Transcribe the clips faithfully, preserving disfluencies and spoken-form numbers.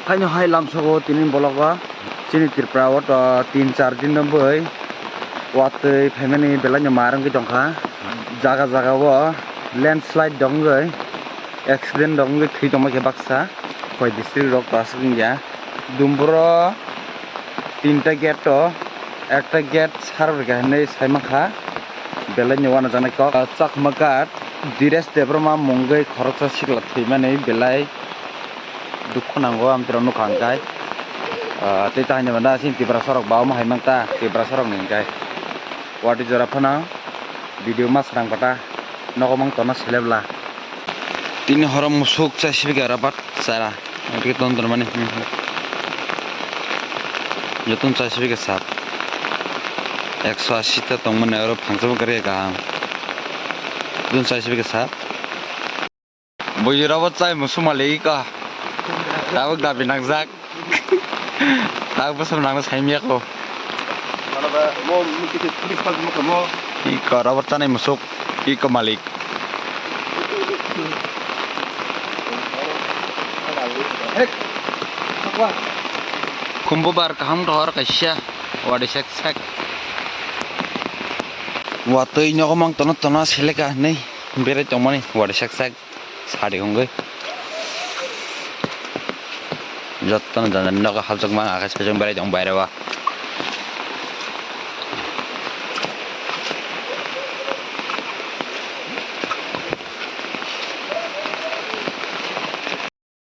Haino hai lamsogo tini bologo chini Tripura o to tin char din no bwrwi watwi phaimani belai no mar wngwi tongkha. Jaga jaga o landslide rok wngwi accident rok wngwi thwi tongma khe baksa. Koi district rok to aswk wngya. Dumburo tinta gate to, ekta gate sarok rwkha hinwi saimankha. Belai no uanajaknai kok. Chakma ghat Dires Debbarma mungwi khoroksa sikla thwimani belai dukhu nango amtwrok nukha hwnkhe. Ah, tei tahini mada chini Tiprasa rok ba omo hai mangta Tiprasa rokni hwnkhe. Watwi jora phano video ma srang pata nogo mang tona selebla. Tini horo musuk chai sibika rabat chara. Ang twi ton ton mani. Jotun chai sibika sap. Ekso asi ta tongmani oro phangsa bo kari kaham. Jotun chai sibika sap. Bujura bo chai musuk malik iko. Tabuk dabi nangjak. Tabuk bwswk nangna saimya ko. Iko rubber chanai musuk. Iko malik. Khumbu bar kaham rohor kaisa. Wadi sek sek. Watwi nogo mang tono tono seleka hinwi berai tongmani wadi sek sek. Sadi hwngwi. Jotono jani nogo hapjak mang akai saichung berai tong baire o.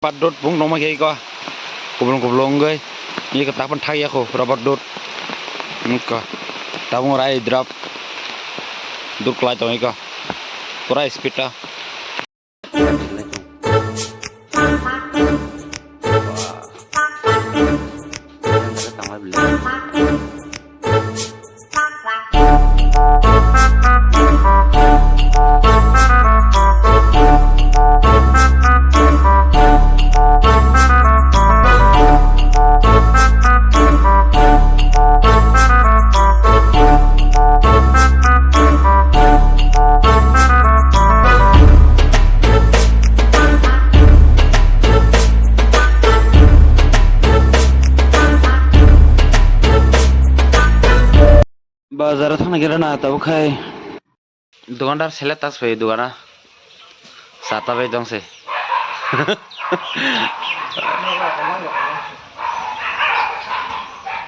Rubber dud bung tongma khe iko. Kublung kublung wngwi. Iko tapon thakya kho rubber dud. Iko. Tabung rai drop. Dud kwlai tong iko. Pura speed ta. Bazar o thangna khe rana tabuk khai. Dukandar sele tas pai dukana. Sata bai dong se.